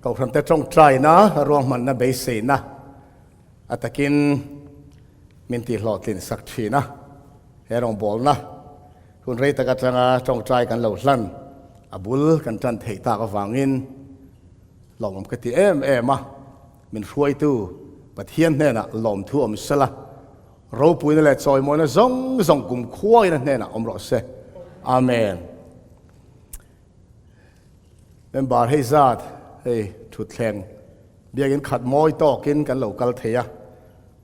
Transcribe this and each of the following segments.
Kohhrante tawngtaina ruahmanna beiseina a takin min tihhlawhtlin sak thin a. He rawngbawlna hun rei tak atanga tawngtai kan lo hlan a bul kan tan theih tak avangin lawmawm ka ti em em a. Min hruaitu Pathian hnenah lawmthu awm sela, ropuina leh chawimawina zawng zawng kumkhuain a hnenah awm rawh se. Amen. Member hei zat hei thutthleng biakin khat mawi tawkin kan lo kal thei a,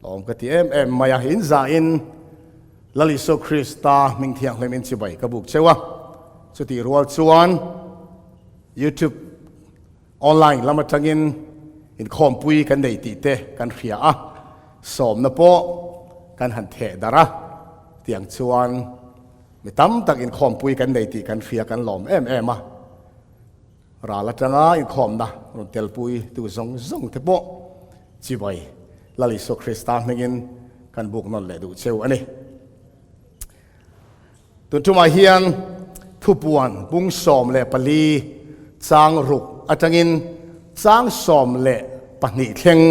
lawm ka ti em em mai a, in zahin Lal Isua Krista hming thianghlim in chibai ka buk cheu a, chutih rual chuan YouTube online lam atangin inkhawmpui kan nei tih te kan hria a, sawmna pawh kan han theh darh a, tiang chuan Mi tam tak inkhawmpui kan nei tih kan hria kan lawm em em a, ral atanga inkhawmna rawn telpui tu zawng zawng te pawh chibai Lal Isua Krista hmingin kan buk nawn leh duh cheu a ni. Tun tumah hian thupuan bung 14 chang ruk atangin chang 12 thleng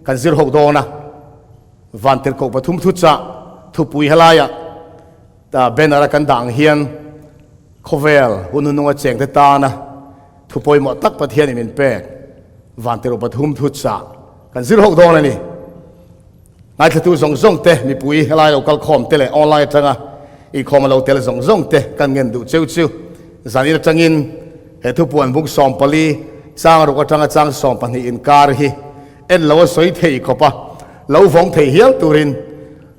kan zir ho dawn a. Vantirhkoh pathum thuchah thupui helaiah banner a kan dah ang hian khawvel hun hununga chengte tana thu pawimawh tak Pathianin min pek Vantirhkoh pathum thuchah kan zir ho dawn a ni. Ngaithlatu zawng zawng te, mipui helai lo kal khawm te leh online atanga inkhawm a lo tel zawng zawng te kan ngen duh cheu chu zanin atangin he thupuan bung 14 chang ruk atanga chang 12 inkar hi En lo a sawi thei khawp a, lo vawng thei hial turin,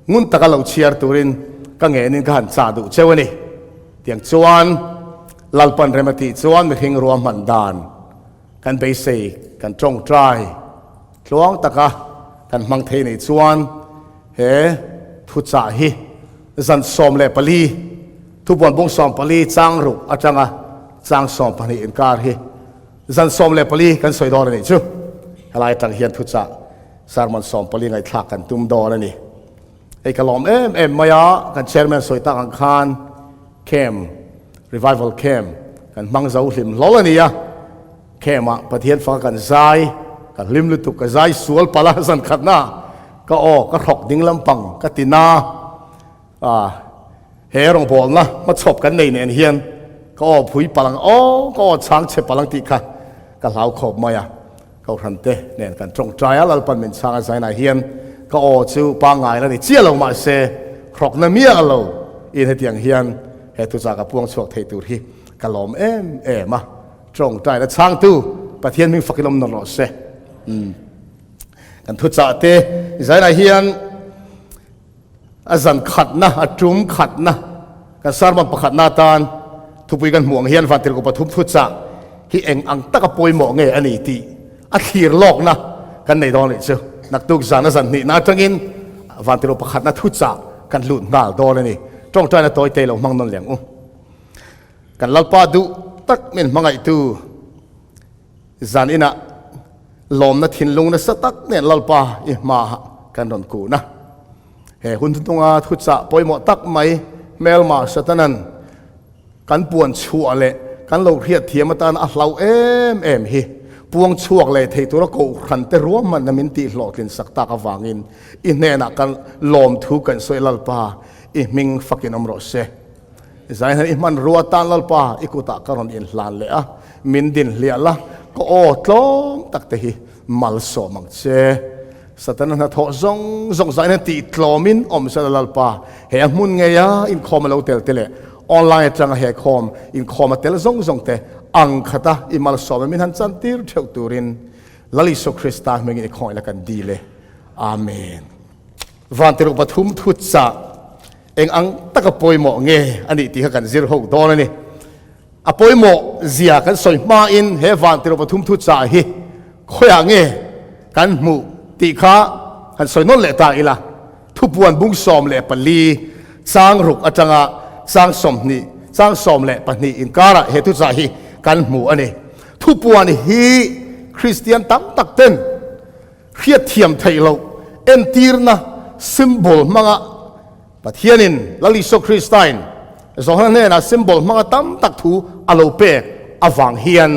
ngun taka lo chhiar turin ka ngenin ka han chah duh cheu a ni. Tiang chuan Lalpan rem a tih chuan mihring ruahman dan kan beisei, kan tawngtai tluang taka kan hmang thei nei chuan he thuchah hi zan 14, thubuan bung 14 chang ruk atanga chang 12 inkar hi Zan 14 kan sawi dawn a nih chu. Helai atang hian thuchah sermon 14 ngaihthlak kan tum dawn a ni. Hei ka lawm em em mai a, kan chairman sawi tak ang khan camp, revival camp kan hmang zo hlim hlawl a ni a. Camp ah Pathian faka kan zai, kan hlim lutuk, ka zai sual palh a zan khatna ka aw ka hrawk ding lampang ka ti na. A, he rawngbawlna hmachhawp kan nei nen hian ka aw phui palh ang aw, ka aw chhang chhe palh ang tih kha ka hlau khawp mai a. Kohhrante nen kan tawngtai a, Lalpan min chhang a zainah hian ka aw chu pangngai la ni chiah lo mahse hrawkna miah lo in hetiang hian he thuchah ka puang chhuak thei tur hi ka lawm em em a. Tawngtaina chhangtu Pathian hming fakin awm nawr rawh se. Kan thuchah te zainah hian A zan khatna, a tum khatna, kan sermon pakhatna atan thupui kan hmuh ang hian Vantirhkoh pathum thuchah hi eng ang taka pawimawh nge a ni tih a thlir lawkna kan nei dawn leh chu. Naktuk zan a zan hnihna atangin Vantirhkoh pakhatna thuchah kan lut nghal dawn a ni. Tawngtaina tawi te lo hmang nawn leh ang u. Kan Lalpa duh tak min hmangaihtu Zan inah lawmna thinlung nasa tak nen Lalpa i hmaah kan rawn kun a. He hun thuntunga thuchah pawimawh tak mai hmelma Satanan kan puan chhuah leh kan lo hriat thiam atan a hlau em em hi puang chhuak leh thei tura kohhran te ruahmanna min tih hlawhtlin sak tak avangin i hnenah kan lawmthu kan sawi Lalpa i hming fakin awm rawh se. Zai hian i hmanrua tan Lalpa i kutah ka rawn inhlan leh a, min din hliah la, ka aw tlawm tak te hi malsawm ang che. Satana hnathawh zawng zawng zai hian tih tlawmin awm sela Lalpa, he a hmun ngeia inkhawm a lo tel te leh online atanga he khawm inkhawm a tel zawng zawng te ang khata i malsawm e min han chantir theuh turin Lal Isua Krista hmingin i khawngaih la kan dil e. Amen. Vantiruk pathum thutchah Eng ang taka pawimawh nge a nih tih kha kan zir ho dawn a ni. A pawimawh zia kan sawi hmain he vantirh pathum thu chah hi khawiah nge kan hmuh tih kha han sawi nawn leh ta ila. Thupuan bung 14 chang ruk atanga chang 20, chang 12 inkarah he thuchah hi kan hmu a ni. Thupuan hi Kristian tam tak ten Hriatthiam theih loh entirna, symbol, hmanga Pathianin Lal Isua Kristain Johana hnenah symbol hmanga tam tak thu a lo pek avang hian.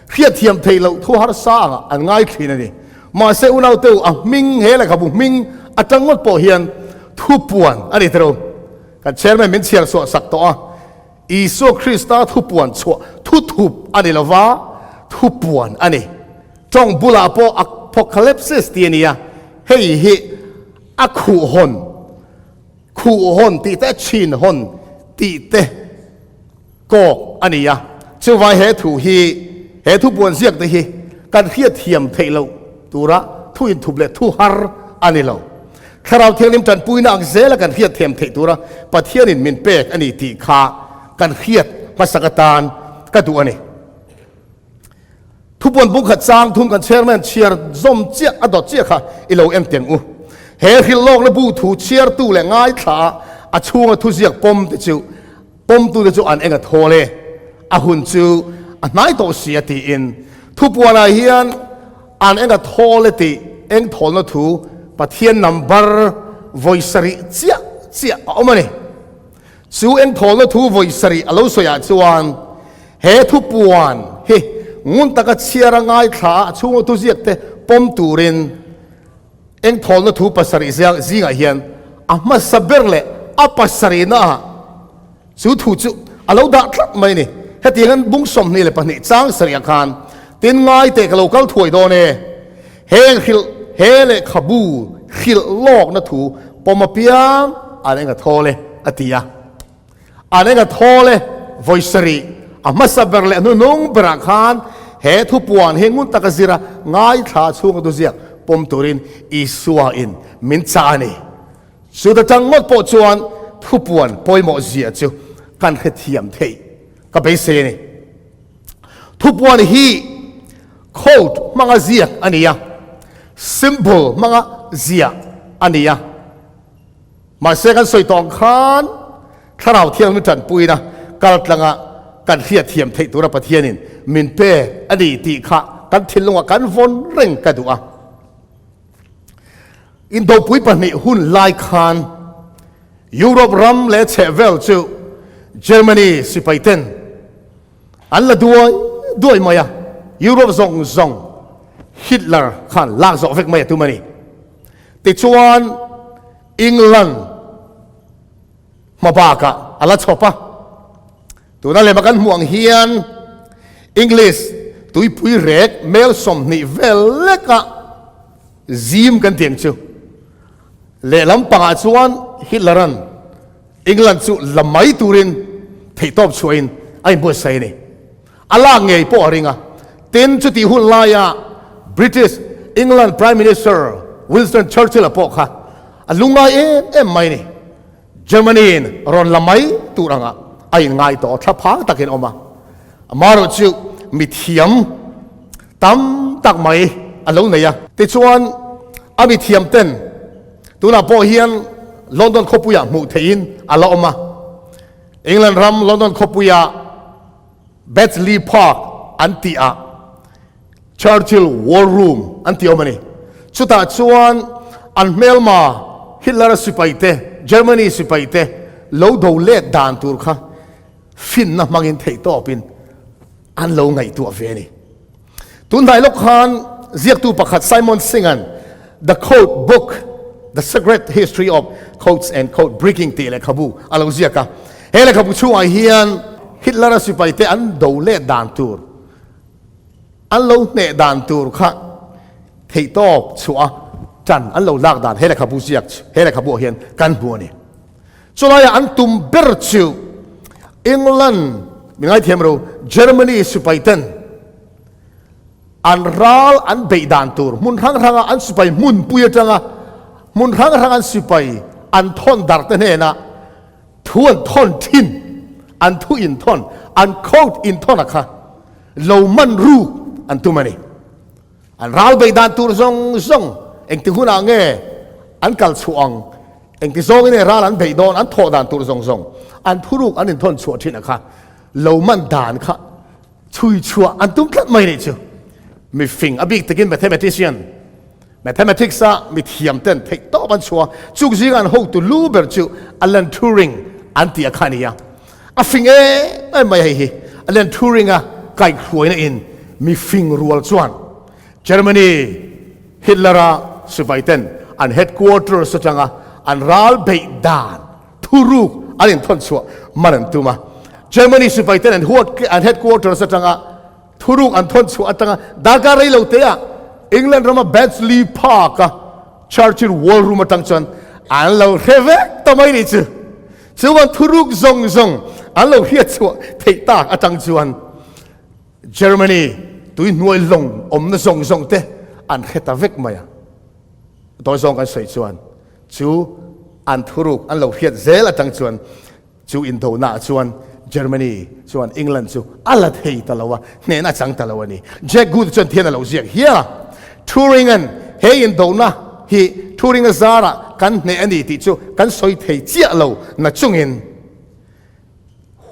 Hriatthiam theih loh thu harsa angah an ngai thin a ni. Mahse unaute u a hming he lehkhabu hming atang ngawt pawh hian thupuan a ni tiro. Kan chairman min chhiar chhuah sak tawh a, Isua Krista thupuan chhuah thuthup a ni lova, thupuan a ni. Tawng bulah pawh apocalypsis tih a ni a, hei hi a khuh hawn, khuh hawn tih te, chhin hawn tih te kawk a ni a. Chuvai he thu hi, he thupuan ziak te hi kan hriatthiam theih loh tura thu inthup leh thu har a ni lo. Thlarau Thianghlim tanpuina ang zela kan hriatthiam theih tura Pathianin min pek a ni tih kha kan hriat hmasak atan ka duh a ni. Thupuan bungkhat chang thum kan chairman chhiar zawm chiah a dawt chiah kha i lo en teng u. He hrilhlawkna bu thu chhiartu leh ngaithla a a chhunga thuziak pawm te chu pawmtute chu an eng a thawl e, a hun chu a hnai tawh si a tiin thupuanah hian an eng a thawl e tih eng thawlna thu Pathian number vawi sarih chiah chiah a awm a ni. Chu eng thawlna thu vawi sarih a lo sawiah chuan he thupuan hi ngun taka chhiar a ngaithla a chhunga thuziak te pawm turin eng thawlna thu pasarih zingah hian a hmasa ber leh a pasarihna ah chu thu chu a lo dah tlat mai a ni. Hetiang hian bung 22 chang sarihah khan tin ngai teh ka lo kal thuai dawn e, heng hrilh he lehkhabu hrilh lawkna thu pawm apiang an eng a thawl e a ti a. An eng a thawl e vawi sarih a hmasa ber leh a hnuhnung berah khan he thupuan hi ngun taka zira ngaithla chhunga thuziak pawm turin Isua in min chah a ni. Chuta tang ngawt pawh chuan thupuan pawimawh zia chu kan hrethiam theih ka beisei a ni. Thupuan hi code hmanga ziak a ni a, symbol hmanga ziah a ni a. Mahse kan sawi tawh ang khan Thlarau Thianghlim tanpuina kaltlanga kan hriatthiam theih tura Pathianin min pek a ni tih kha kan thinlungah kan vawn reng ka duh a. Indopui pahnih hun lai khan Europe ram leh chhehvel chu Germany sipai ten an la duai duai mai a, Europe zawng zawng Hitler khan lak zawh vek mai a tum a ni. Tichuan England hma bakah a la chhawp a. Tuna lema kan hmuh ang hian English tuipui rek mel 20 vel lekah zim kan tih ang chu. Lehlam pangah chuan Hitler-a'n England chu la mai turin theihtawp chhuahin a inbuatsaih a ni. A lak ngei pawh a ring a. Tin, chutih hun laia British England Prime Minister Winston Churchill-a pawh kha a lungngai em em mai a ni. Germany-in rawn la mai tur angah a inngai tawh, thlaphang takin awm a. Amaherawh chu mithiam tam tak mai a lo nei a. Tichuan, a mithiam ten tunah pawh hian London khawpuiah hmuh theihin a la awm a. England ram London khawpuia Bletchley Park an tihah Churchill War Room an tih awm a ni. Chutah chuan an hmelma Hitler-a sipaite, Germany sipaite lo do let dan tur kha finna hmangin theihtawpin an lo ngaihtuah ve a ni. Tunhnai lawk khan ziaktu pakhat Simon Singh-a'n The Code Book, The Secret History of Codes and Code Breaking tih lehkhabu a lo ziak a. He lehkhabu chhungah hian Hitler-a sipaite an do let dan tur, an lo hneh dan tur kha theihtawp chhuah a tan an lo lak dan he lehkhabu ziak he lehkhabuah hian kan hmu a ni. Chulaiah an tum ber chu England mi ngaithiam ro Germany sipaiten an ral an beih dan tur hmun hrang hranga an sipai hmunpui atanga hmun hrang hrang an sipai an thawn dar te hnenah thu an thawn thin an thu inthawn an code inthawn a kha lo man ruk an tum a ni. An ral beih dan tur zawng zawng engti hunah nge an kal chhuah ang, engti zawngin nge ral an beih dawn, an thawh dan tur zawng zawng, an thuruk an inthawn chhuah thin a kha lo man dan kha chhui chhuah an tum tlat mai nih chu. Mi fing a bik takin mathematician, mathematics a mi thiam ten theih tawp an chhuah a, chuk zinga an hotu lu ber chu Alan Turing an tih a kha a ni a. A fing em em mai hei hi Alan Turing a kaihhruaina in. Mi fing rual chuan Germany Hitler-a sipaiten an headquarters atanga an ral beih dan thuruk an inthawn chhuah man an tum a. Germany sipaiten an an headquarters atanga thuruk an thawn chhuah atanga darkar rei lo teah England rama Bletchley Park-a Churchill War Room atang chuan an lo hre vek ta mai nih chu. Chuan thuruk zawng zawng an lo hriat chhuah theih tak atang chuan Germany tui hnuai lawng awmna zawng zawng te an hre ta vek mai a. Tawi zawng kan sawi chuan chu an thuruk an lo hriat zel atang chuan chu indona ah chuan Germany chuan England chu a la thei ta lo a, hnehna a chang ta lo a ni. Jack Good chuan thian a lo ziak hial a, Thuringen he indona hi Thuringa zarah kan hneh a ni tih chu kan sawi thei chiah lo na chungin,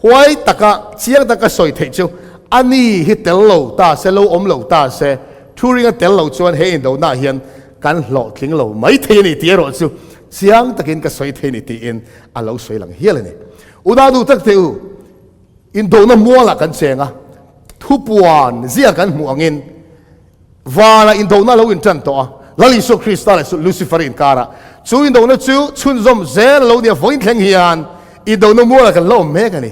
Huai taka chiang taka sawi theih chu a ni hi tel lo ta se, lo awm lo ta se, thu ringa tel lo chuan he indona hian kan hlawhtling lo mai thei a ni tih erawh chu chiang takin ka sawi thei a ni tiin a lo sawi lang hial a ni. Unau duh tak teh u, indona mualah kan cheng a, thupuan zia kan hmuh angin Vanah indona lo intan tawh a, Lal Isua Krista leh Lucifer inkarah. Chu indona chu chhunzawm zel a lo nia vawiin thleng hian indona mualah kan la awm mek a ni.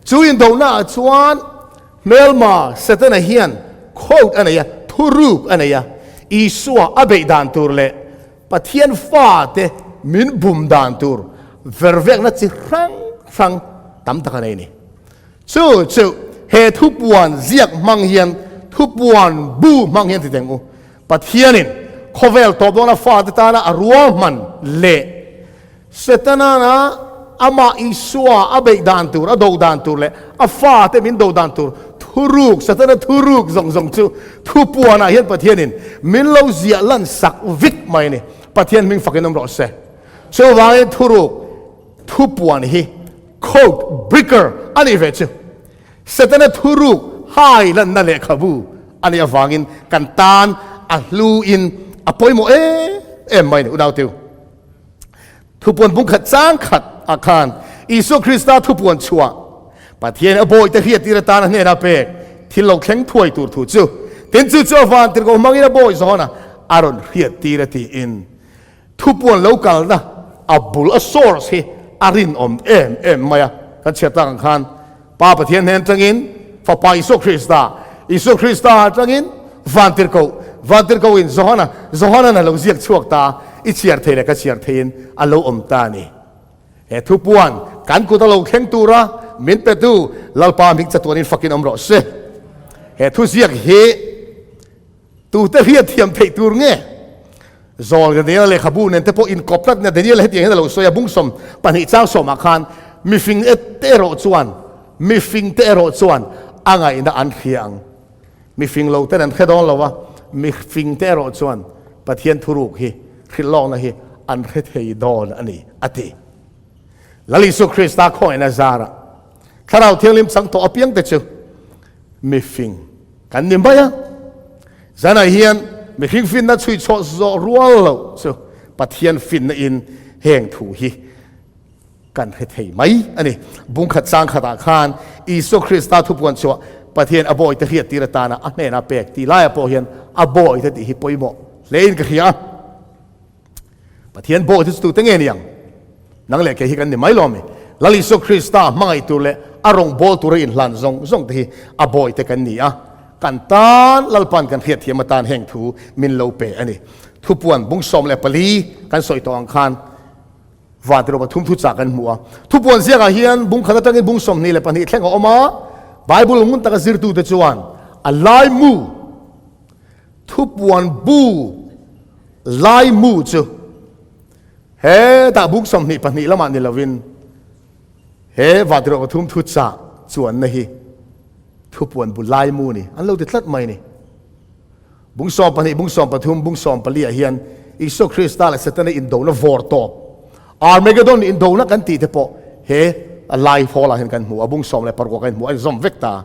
Chu indonaah chuan hmelma Setana hian quote a nei a, thuruk a nei a, Isua a beih dan tur leh Pathian fate min bum dan tur vervekna chi hrang hrang tam tak a nei a ni. Chu chu he thupuan ziak hmang hian thupuan bu hmang hian ti teng u. Pathianin khawvel tawp dawna fate tana a ruahman leh Setana'n amah Isua a beih dan tur, a do dan tur leh a fate min do dan tur thuruk, Setana thuruk zawng zawng chu thupuanah hian Pathianin min lo ziah lan sak vek mai a ni. Pathian hming fakin awm rawh se. Chuvangin thuruk thupuan hi Code breaker a nih ve chu Setana thuruk hai lanna lehkhabu a nih avangin kan tan a hlu in a pawimawh em em mai a ni. Unauteu, thupuan bungkhat chang khat ah khan Isua Krista thupuan chhuah Pathian a bawihte hriattir atan a hnenah pek thil lo thleng thuai tur thu chu tin chu chu a van tirhkoh hmangin a bawi zawn a, a rawn hriattir a tiin Thupuan lo kalna a bul a source hi a rinawm em em mai a, kan chhiat tak ang khan Pa Pathian hnen atangin Fapa Isua Krista, Isua Krista atangin Vantirhkoh, Vantirhkoh in Johana, Johana'n a lo ziak chhuak ta, i chhiar thei leh ka chhiar theiin a lo awm ta a ni. He thupuan kan kut a lo thleng tura min petu Lalpa hming chatuanin fakin awm rawh se. He thuziak hi Tute hriat thiam theih tur nge? Zawl Daniela lehkhabu nen te pawh inkawp tlat nia Daniela hetiang hian a lo sawi a, bung 12 chang sawmah khan mifing te erawh chuan mifing te erawh chuan a ngaihna an hria ang. Mifing lo ten an hre dawn lo a, mifing te erawh chuan Pathian thuruk hi hrilh lawkna hi an hre thei dawn a ni a ti. Lal Isua Krista khawngaihna zarah Thlarau Thianghlim chang tawh apiang te chu mifing Kan ni mai a, zanah hian mihring finna chhui chhuah zawh rual loh chu Pathian finna in heng thu hi kan hre thei mai a ni. Bungkhat chang khatah khan Isua Krista thupuan chhuah Pathian a bawihte hriattir atana a hnena pek tih laiah pawh hian a bawihte tih hi pawimawh hlein ka hria a. Pathian bawihte chu tute nge ni ang? Nang leh kei hi kan ni mai lo ami? Lal Isua Krista hmangaih tur leh a rawngbâwl tura inhlan zawng zawng te hi a bawihte kan ni a, kan tan Lalpa'n kan hriatthiam atan heng thu min lo pe a ni. Thupuan bung 14 kan sawi tawh ang khan van tirhawpa thum thu chah kan hmu a. Thupuan ziakah hian bung khat atangin bung 22 thleng a awm a, Bible ngun taka zirtute chuan a laimu, Thupuan bu laimu chu hetah buk 22 lamah ni lovin he Vantirhkoh pathum thu chah chuanna hi thupuan bu laimu ni an lo ti tlat mai ni. Bung 12, bung 13, bung 14 ah hian Isua Krista leh Setana indona vawr tawp Armageddon indona kan tih te pawh he lai hall ah hian kan hmu a, bung 16 kan hmu a, a inzawm vek ta.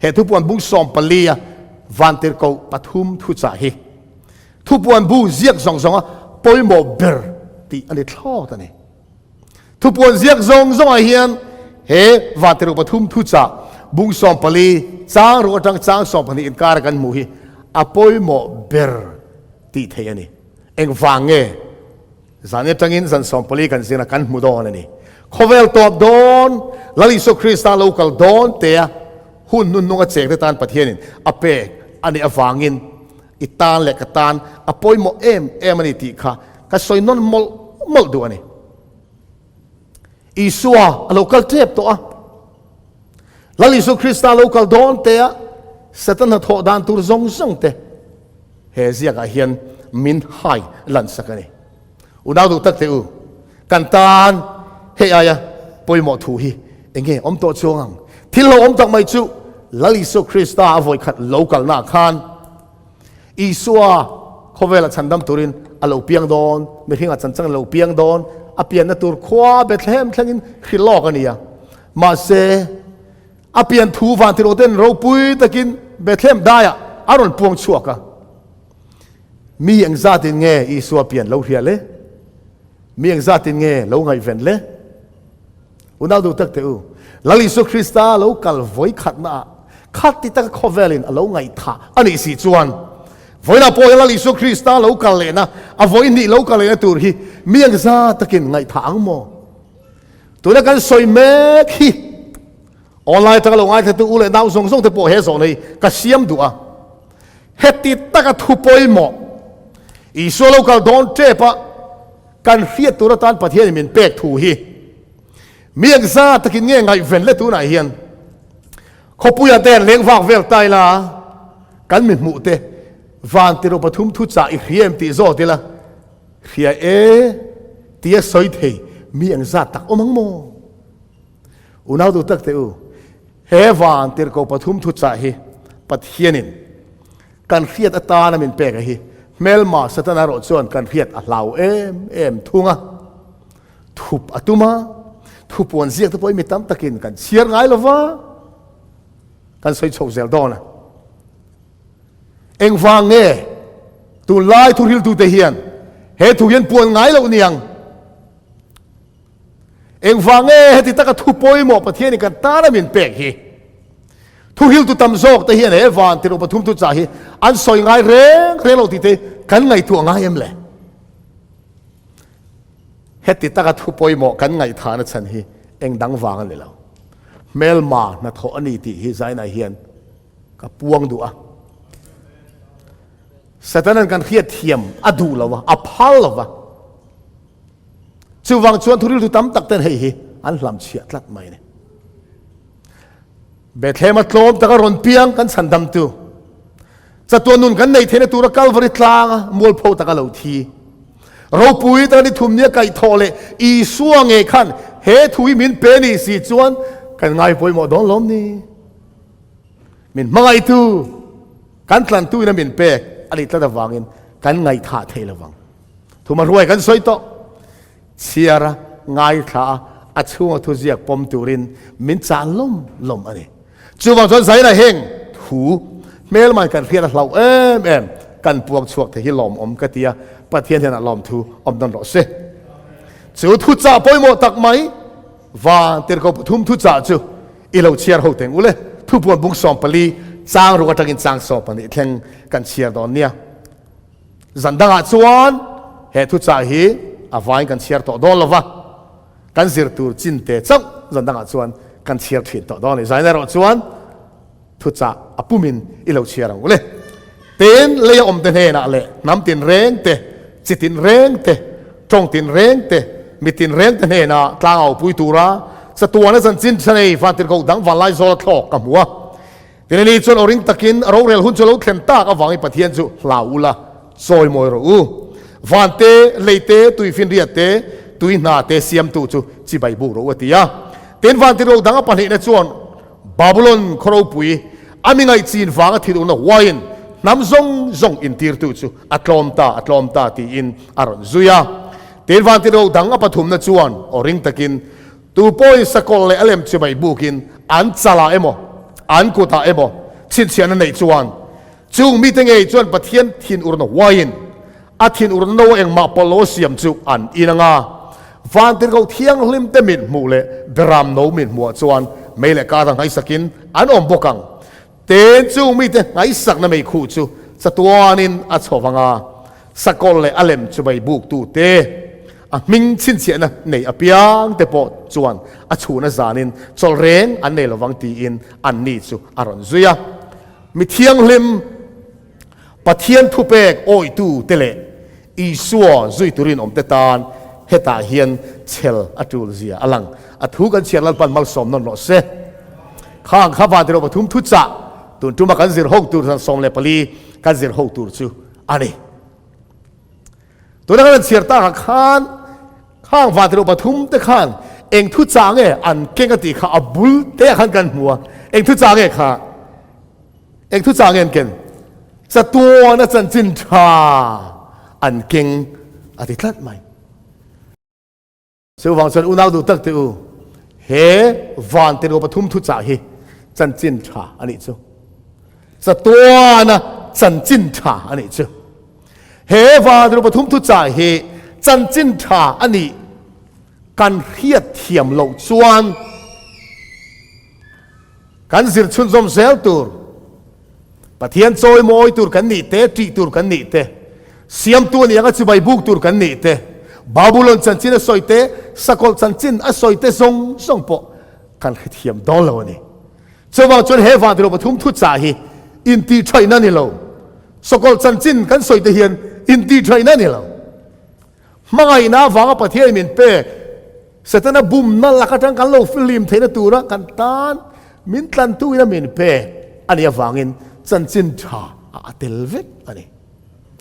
He thupuan bung 14 a vantirhkoh pathum thuchah hi thupuan bu ziak zawng zawnga pawimawh ber tih a ni thlawt a ni. Thupuan ziak zawng zawngah hian he vantirhkoh pathum thuchah bung 14 chang ruk atang chang 12 inkara kan hmuh hi a pawimawh ber tih theih a ni. Engvang nge? Zan atangin zan 14 kan zirna kan hmu dawn a ni. Khawvel tawp dawn, Lal Isua Krista lo kal dawn tea hun hnuhnung a chengte tan Pathianin a pek a nih avangin i tan leh ka tan a pawimawh em em a ni tih kha ka sawi nawn mawlh mawlh duh a ni. Isua a lo kal tep tawh a. Lal Isua Krista lo kal dawn tea Satan hnathawh dan tur zawng zawng te he ziakah hian min hai lansak a ni. Unau duh tak teh u, kan tan hei aia pawimawh thu hi eng nge awm tawh chuang ang? Thil lo awm tak mai chu Lal Isua Krista a vawikhat lo kalnaah khan Isua khawvela chhandam turin a lo piang dawn, mihringa chanchang a lo piang dawn, a pianna tur khua Bethlehem thlengin hrilh lawk a ni a. Mahse, a pian thu vantirawten ropui takin Bethlehem daiah a rawn puang chhuak a. Mi engzatin nge Isua pian lo hria le? Mi engzatin nge lo ngaihven le? Unau duh tak teh u, Lal Isua Krista lo kal vawi khatna ah khat ti taka khawvelin a lo ngaihthah a nih si chuan, vawiinah pawh hian Lal Isua Krista lo kal lehna, a vawi hnih lo kal lehna tur hi mi engzat takin ngaihthah ang maw? Tuna kan sawi mek hi online atanga lo ngaithlatu u leh nau zawng zawng te pawh he zawhna hi ka siam duh a. Heti taka thu pawimawh Isua lo kal dawn tep a kan hriat tur atan Pathianin min pek thu hi mi engzat takin nge ngaihven le tunah hian khawpuia te an leng vak vel ta ila kan mi hmuh te van tiro pathum thu chah i hria em tih zawt ila hria e tia sawi thei mi engzat tak awm ang maw? Unau duh tak teh u, he van tirhkoh pathum thu chah hi Pathianin kan hriat atana min pek a hi hmelma Satana erawh chuan kan hriat a hlau em em thung a, thup a tum a, thupuan ziak te pawh hi mi tam takin kan chhiar ngai lo va, kan sawi chho zel dawn a. Engvang nge tunlai thuhriltute hian he thu hian puan ngai loh niang? Engvang nge heti taka thu pawimawh Pathianin kan tana min pek hi? Thuhriltu tam zawk te hian he van tirh pathum thu chah hi an sawi ngai reng reng lo tih te kan ngaihtuah ngai em le? Heti taka thu pawimawh kan ngaihthahna chhan hi eng dang vang a ni lo. Hmelma hnathawh a ni tih hi Zaina hian ka puang duh a. Satanan kan hriatthiam a duh lo a, a phal lo va. Chuvang chuan thuriltu tam tak ten hei hi an hlamchhiah tlat mai a ni. Bethlehem a tlawm taka rawn piang kan chhandamtu, chatuan nun kan nei theihna tura Kalvari tlanga mualpho taka lo thi, ropui taka ni thum nia kaihthawh leh Isua nge khan he thu hi min pe ni si chuan kan ngai pawimawh dawn lawm ni? Min hmangaihtu, kan tlantu ina min pek a nih tlat avangin kan ngaihthah thei lovang. Thuma hruai kan sawi tawh. Chhiar a, ngaithla a, a chhunga thuziak pawm turin min chah lawm lawm a ni. Chuvang chuan Zaina heng thu hmelman kan hriat a hlauh em em kan puang chhuak thei hi lawmawm ka ti a, Pathian hian a lawmthu awm nawn rawh se. Chu thuchah pawimawh tak mai van tirhkoh pathum thuchah chu i lo chhiar ho teng ule. Thupuan bung 14 chang ruk atangin chang 12 thleng kan chhiar dawn nia. Zan dangah chuan he thuchah hi a vain kan chhiar tawh dawn lo va, kan zir tur chin te chauh zan dangah chuan kan chhiar thin tawh dawn a ni. Zain erawh chuan thuchah a pumin i lo chhiar ang u le. Tin, leia awmte hnenah leh hnam tinreng te, chi tinreng te, tawng tinreng te, mi tinreng te hnenah tlangau pui tura chatuana chanchin tha nei vantirhkoh dang vanlai zawla thlawk ka hmu a. Tin ani chuan aw ring takin a rorel hun chu lo thlen tak avangin Pathian chu hlau ula, chawi mawi rawh u. Van te, lei te, tui finriat te, tui hna te siamtu chu chibai buk rawh u a ti a. Tin vantirhkoh dang a pahnihna chuan Babulon khaw ropui a mi ngaihchin vanga thinurna huaiin hnam zawng zawng intirtu chu a tlawm ta, a tlawm ta tiin a rawn zui a. Tin vantirhkoh dang a pathumna chuan aw ring takin Tu pawhin sakawlh leh a lem chibai bukin an chalah emaw, an kutah emaw chhinchhiahna neih chuan, chung mite ngei chuan Pathian thinurna huaiin a thinurna no engmah pawlh lo a siam chu an in anga, vantirhkoh thianghlimte mit hmuh leh beram no mit hmuhah chuan mei leh kar a ngaihsakin an awm bawk ang. Ten chung mite ngaihsakna meikhu chu chatuanin a chho vang a, sakawlh leh a lem chu mei buktute a hming chhinchhiahna nei apiang te pawh chuan a chhuna zanin chawlh reng an nei lovang tiin anni chu a rawn zui a. Mi thianghlim Pathian thupek awitu te leh Isua zui turin awmte tan hetah hian chhel a tul zia a lang. A thu kan chhiar Lalpan malsawm nawn rawh se. Khang kha van tirh pathum thuchah tun tuma kan zir ho tur zan 14 kan zir ho tur chu a ni. Tuna kan han chhiar takah khan khang van tirh pathum te khan eng thuchah nge an keng a tih kha a bul te ah khan kan hmu a. Eng thuchah nge kha? Eng thuchah nge an ken? Chatuana chanchin tha an keng a ti tlat mai. Chuvang chuan unau duh tak te u, he van te nupa pathum thuchah hi chanchin tha a nih chu. Chatuana chanchin tha a nih chu. He van te nupa pathum thuchah hi chanchin tha a nih kan hriat thiam loh chuan kan zir chhunzawm zel tur Pathian chawi mawi tur kan nih te, ṭih tur kan nih te, siamtu a nih anga chibai buk tur kan nih te, Babulon chanchin a sawi te, sakawlh chanchin a sawi te zawng zawng pawh kan hrethiam dawn lo a ni. Chuvang chuan he vantirh pathum thuchah hi intihṭhaihna a ni lo. Sakawlh chanchin kan sawi te hian intihṭhaihna a ni lo. Hmangaihna avanga Pathian min pek, Setana bumna lak atang kan lo filim theihna tura kan tan min tlantu in a min pek a nih avangin chanchin tha a tel vek a ni.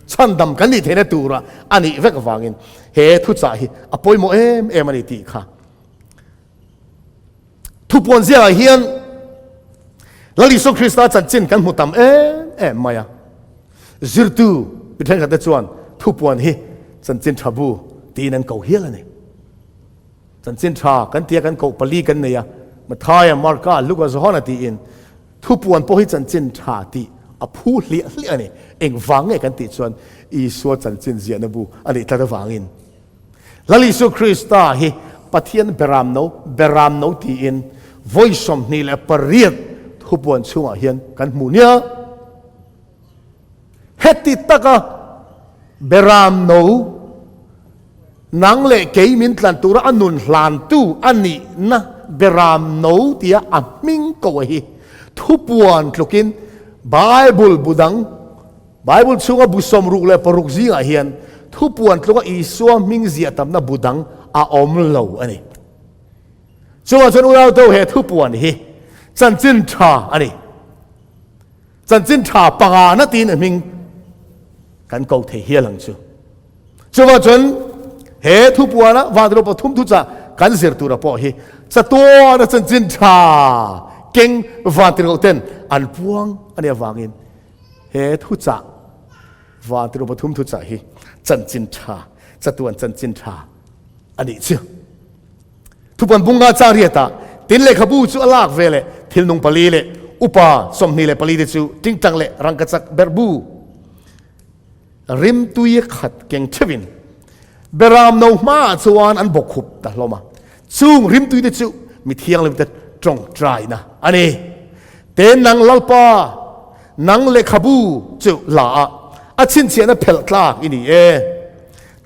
Chhandam kan nih theihna tura a nih vek avangin he thuchah hi a pawimawh em em a ni tih kha Thupuan ziakah hian Lal Isua Krista chanchin kan hmu tam em em mai a. Zirtu mi thenkhatte chuan thupuan hi chanchin tha bu tiin an ko hial a ni. Chanchin tha kan tia kan koh pali kan nei a, Mathaia, Marka, Luka, Johana tiin thupuan pawh hi chanchin tha tih a phu hliah hliah a ni. Engvang nge kan tih chuan Isua chanchin ziahna bu a nih tlat avangin. Lal Isua Krista hi Pathian beram no, beram no tiin vawi 28 thupuan chhungah hian kan hmu nia. Heti taka beram no nang leh kei min tlan tura a nun hlantu a nihna beram no tia a hming ko hi thupuan tlukin Bible bu dang Bible chhunga bu 66 zingah hian thupuan tluka Isua hming ziah tamna bu dang a awm lo a ni. Chungah chuan unauto he thupuan hi chanchin tha a ni. Chanchin tha panga na tiin a hming kan ko thei hial ang chu. Chuvang chuan he thupuana vantirhkoh pathum thuchah kan zir tura pawh hi chatuana chanchin tha keng vantirhkoh ten an puang a nih avangin He thuchah vantirhkoh pathum thuchah hi chanchin tha, chatuan chanchin tha a nih chu. Thupuan bunga chang riatah tin lehkhabu chu a lak ve leh thil nung pali leh upa 24 te chu tingtang leh rangkachak berhbu rimtui khat keng theuhin beram no hmaah chuan an bawkkhup ta hlawm a. Chung rimtui te chu mi thianghlim te tawngtaina a ni. Te nang Lalpa, nang lehkhabu chu la a, a chhinchhiahna phelh tlak i ni e.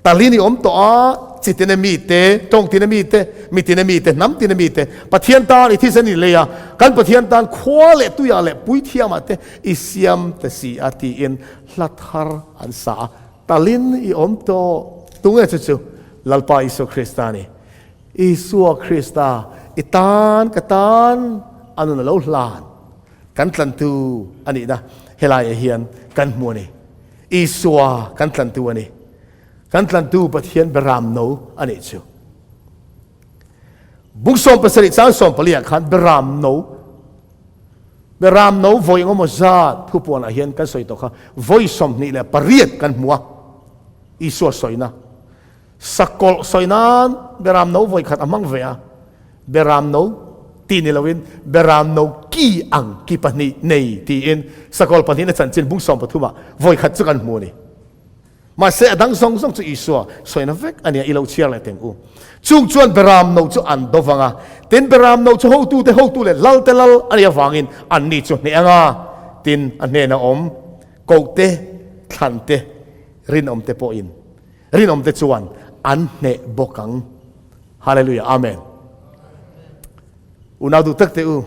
Talin i awm tawh a, chi tina mi te, tawng tina mi te, mi tina mi te, hnam tina mi te, Pathian tan i thisen i lei a, kan Pathian tan khua leh tuiah leh puithiamah te i siam ta si a tiin hla thar an sa a. Talin i awm tawh. Tunge chu chu? Lalpa Isua Krista a ni. Isua Krista i tan ka tan a nun a lo hlan kan tlantu a nihna helaiah hian kan hmu a ni. Isua kan tlantu a ni. Kan tlantu Pathian beram no a nih chu. Buk 17 chang 14 ah khan beram no beram no vawi engemaw zat thupuanah hian kan sawi tawh kha vawi 28 kan hmu a. Isua sawina Sakawlh sawi nan beram no vawi khat a hmang ve a, beram no ti ni loin beram no ki ang ki pahnih nei tiin sakawlh pahnihna chanchin bung 13 ah vawi khat chu kan hmu a ni. Mahse a dang zawng zawng chu Isua sawina vek a nia, i lo chhiar leh teng u. Chung chuan Beram no chu an do vang a, tin Beram no chu hotute hotu leh lalte lal a nih avangin anni chu hneh ang a, tin a hnena awm kohte, thlante, rinawmte pawhin rinawmte chuan an hneh bawk ang. Hallelujah, Amen. Unau duh tak teh u,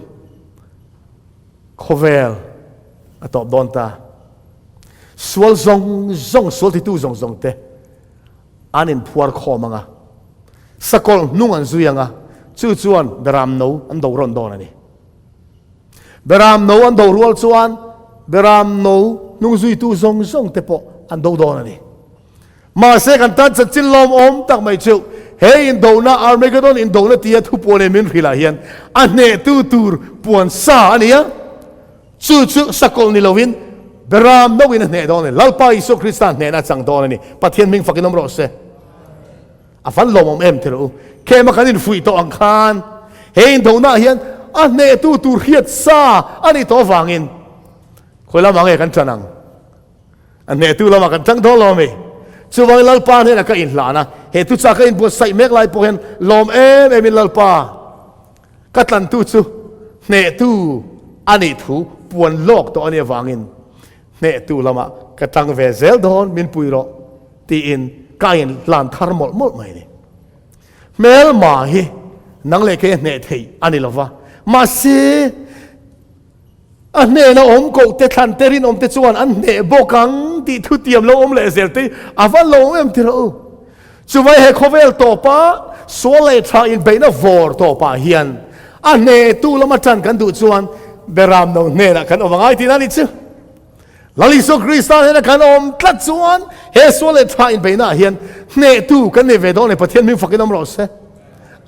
khawvel a tawp dawn ta. Sual zawng zawng, sual titu zawng zawng te an inphuar khawm ang a, sakawlh hnung an zui ang a, chu chuan Beram no an do rawn dawn a ni. Beram no an do rual chuan Beram no hnung zuitu zawng zawng te pawh an do dawn a ni. Mahse kan tan chanchin lawmawm tak mai chu he indona Armageddon indona tia thupuan in min hrilh ah hian a hnehtu tur puan sa a ni a, chu chu sakawlh ni loin Beram no in a hneh dawn a ni. Lalpa Isua Krista hnehna a chang dawn a ni. Pathian hming fakin awm rawh se. A van lawmawm em ti rawh u. Khema kan infuih tawh ang khan he indona ah hian a hnehtu tur hriat sa a nih tawh avangin khawi lamah nge kan tan ang? A hnehtu lamah kan tang dawn lo ami? Chuvangin Lalpa hnenah ka inhlan a, he thuchah ka inbuatsaih mek lai pawh hian lawm em emin Lalpa ka tlantu chu hnehtu a nih thu puan lawk tawh a nih avangin hnehtu lamah ka tang ve zel dawn min pui rawh tiin ka inhlan thar mawlh mawlh mai a ni. Hmelma hi nang leh kei a hneh theih a ni lova, mahse, A hnena awm koh te thlan te rinawm te chuan an hneh bawk ang tih thutiam lo awm leh zel te a va lo em ti rawh u. Chuvai he khawvel tawpa sual leh tha inbeihna vawr tawpah hian a hnehtu lama tan kan duh chuan Beram no hnenah kan awm a ngai tihna a nih chu. Lal Isua Krista hnena kan awm tlat chuan he sual leh tha inbeihna ah hian hnehtu kan nei ve dawn e Pathian hming fakin awm rawh se.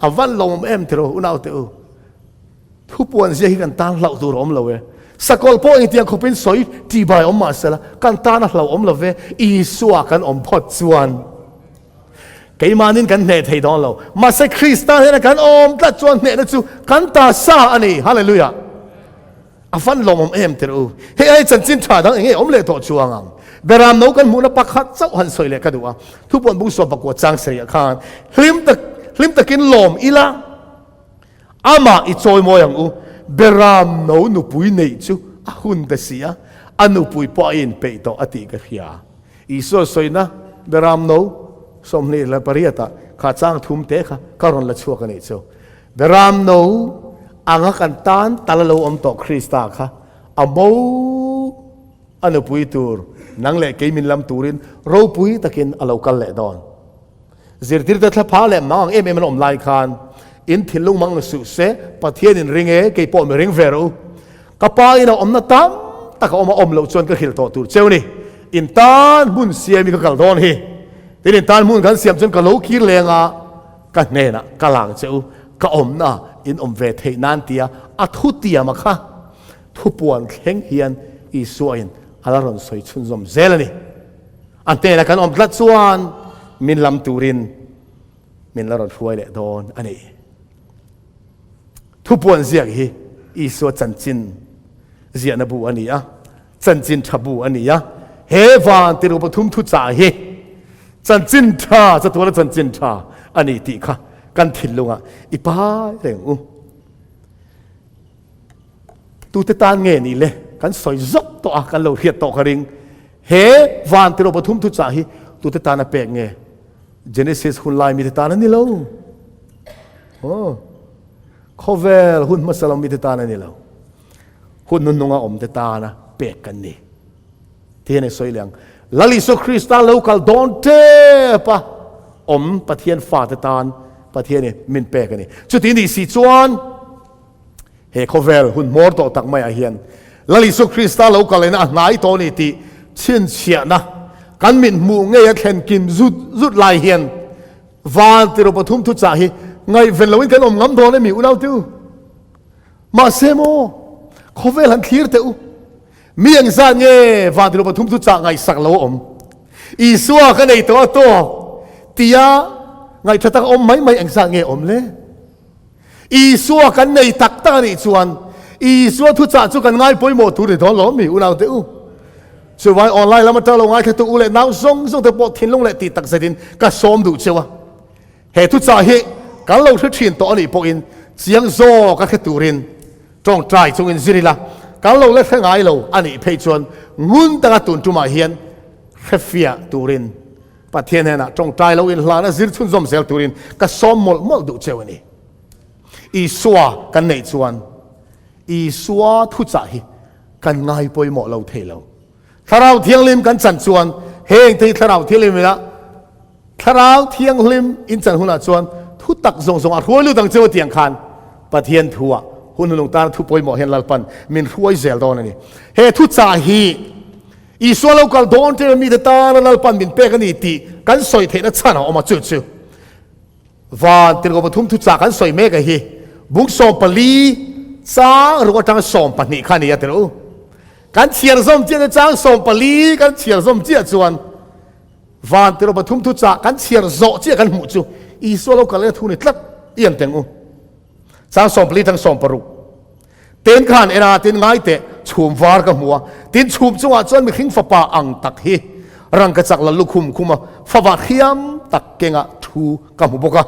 A van lo awm em ti rawh u naute u. Thupuan zia hi kan tan hlauh tur a awm lo e. Sakawlh pawh engtiang khawpin sawi ṭihbai awm mah sela, kan tan a hlauh awm lo ve. Isua kan awm phawt chuan keimahnin kan hneh thei dawn lo. Mahse Krista hnena kan awm tlat chuan hnehna chu kan ta sa a ni. Hallelujah! A van lawmawm em tirh u. Hei ai chanchin tha dang enge awm leh tawh chuang ang. Beram no kan hmuhna pakhat chauh han sawi leh ka duh a. Thupuan bung suam pakua chang sarih ah khan hlim tak hlim takin lawm ila. Amah i chawimawi ang u. Beram no nupui neih chu a hun ta si a, a nupui pawh a inpeih tawh a tih ka hria. Isua sawina Beram no 28 ah kha chang thum te kha ka rawn la chhuak a nih chu. Beram no anga kan tan tal a lo awm tawh Krista kha a mo a nupui tur nang leh kei min lam turin ropui takin a lo kal leh dawn. Zirtirte thlapha leh mang ang em em an awm lai khan in thinlung mang suh se, Pathian in ring e, kei pawh mi ring ve rawh u. Ka pa in a awmna tam tak a awm a, awm loh chuan ka hrilh tawh tur cheu ni. In tan hmun siam in ka kal dawn hi. Tin in tan hmun kan siam chuan ka lo kir leng a, ka hnenah ka lang che u, ka awmna in awm ve theih nan tia a thutiam a kha thupuan thleng hian Isua in a la rawn sawi chhunzawm zel a ni. A hnena kan awm tlat chuan min lam turin min la rawn hruai leh dawn a ni. Thupuan ziak hi Isua chanchin ziahna bu a ni a, chanchin tha bu a ni a. He van tiru pathum thuchah hi chanchin tha, chatuana chanchin tha a ni tih kha kan thinlungah i pai reng u. Tute tan nge ni le? Kan sawi zawk tawh a, kan lo hriat tawh ka ring. He van tiraw pathum thuchah hi tute tan a pek nge? Genesis hun lai mite tan a ni lo. Oh. Khawvel hun hmasa lo mite tan a ni lo. Hun nungnunga awmte tana pek kan ni. Ti hian i sawi leh ang. Lal Isua Krista lo kal dawn tep a awm Pathian fate tan Pathian in min pek a ni. Chuti nih si chuan He khawvel hun hmawr tawh tak maiah hian Lal Isua Krista lo kal ina a hnai tawh a ni tih chhinchhiahna kan mit hmuh ngei a thlen kim zut zut lai hian van tiru pathum thuchah hi ngaihven loin kan awm ngam dawn emi unau te u? Mahse maw, khawvel han thlir teh u. Mi engzat nge van tiru pathum thuchah ngaihsak lo a awm? Isua ka nei tawh a tawk tia ngaihtha tak a awm mai mai engzat nge awm le? Isua kan nei tak tak a nih chuan Isua thuchah chu kan ngai pawimawh tur ni dawn lo mi unaute u. Chuvai online lam atang lo ngaithla tu u leh nau zawng zawng te pawh thinlung leh tih tak zetin ka sawm duh cheu a. He thuchah hi kan lo hre thin tawh anih pawhin chiang zawk a hre turin tawngtai chungin zir ila, kan lo la hre ngai lo anih phei chuan ngun taka tun tumah hian hre fiah turin Pathian hnenah tawngtai lo inhlana zir chhunzawm zel turin ka sawm mawlh mawlh duh cheu a ni. Isua kan neih chuan Isua thuchah hi kan ngai pawimawh lo thei lo. Thlarau Thianghlim kan chan chuan heng te hi Thlarau Thianghlim ila Thlarau Thianghlim in chan hunah chuan thu tak zawng zawng a hruai lut ang cheu tiang khan Pathian thu ah hun hunung tan thu pawimawh hian Lalpan min hruai zel dawn a ni. He thu chah hi Isua lo kal dawn ṭem a mite tana Lalpan min pek a ni tih kan sawi theihna chhan a awm a, chu chu Van tirhkoh pathum thuchah kan sawi mek a hi bung 14 chang ruk atang 12 kha a ni a tirh u. Kan chhiar zawm chiah chu chang 14 kan chhiar zawm chiah chuan van tirhkoh pathum thuchah kan chhiar zawh chiah kan hmuh chu Isua lo kal e thu ni tlat i an teng u. Chang 14 tang 16. Ten khan en a, tin ngai teh, chhum var ka hmu a, tin chhum chungah chuan mihring fapa ang tak hi rangka chak la lukhum khum a, fava hriam tak kengah thu ka hmu bawk a.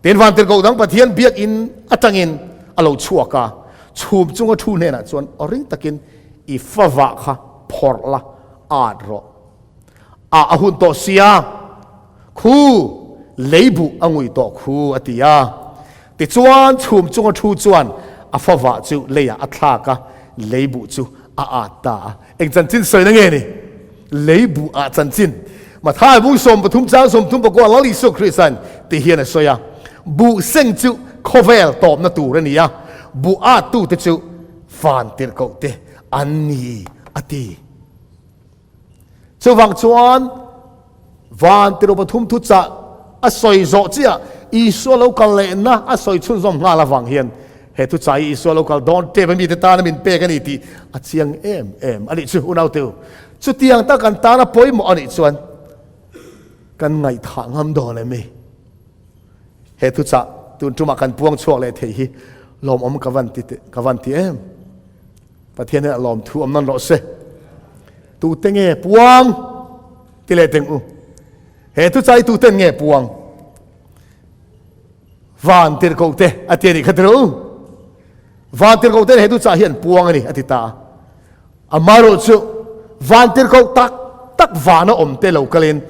Tin vantirhkoh dang Pathian biakinn atangin a lo chhuak a, chhum chunga thu hnenah chuan aw ring takin i fava kha phawrh la, at rawh. A a hun tawh sia, khu lei buh a ngui tawh khu a ti a. Tichuan chhum chunga thu chuan a favah chu leiah a thlak a, lei buh chu a at ta a. Eng chanchin sawina nge ni? Lei buh ah chanchin. Mathai bung 13 chang 34 Lal Isua Krista'n ti hian a sawi a, Buh seng chu khawvel tawpna tur a ni a, buh at tute chu van tirhkoh te an ni a ti. Chuvang chuan van tirh pathum thuchah a sawi zawh chiah Isua lo kal lehna a sawi chhunzawm nghal avang hian he thuchah hi Isua lo kal dawn tep a mite tana min pek a ni tih a chiang em em a nih chu unauteu. Chutiang tak kan tana pawimawh a nih chuan kan ngaihthah ngam dawn em ni? He thuchah tun tumah kan puang chhuak leh thei hi lawmawm ka van ti ka van ti em. Pathian hian a lawm thu awm nawn rawh se. Tute nge puang? Ti leh teng u. He thu chai tuten nge puang? Van tirhkoh te a ti a nih kha tirh u. Van tirhkoh ten he thu chah hi an puang a ni a ti ta a. Amaherawh chu van tirhkoh tak tak vana awm te lo kalin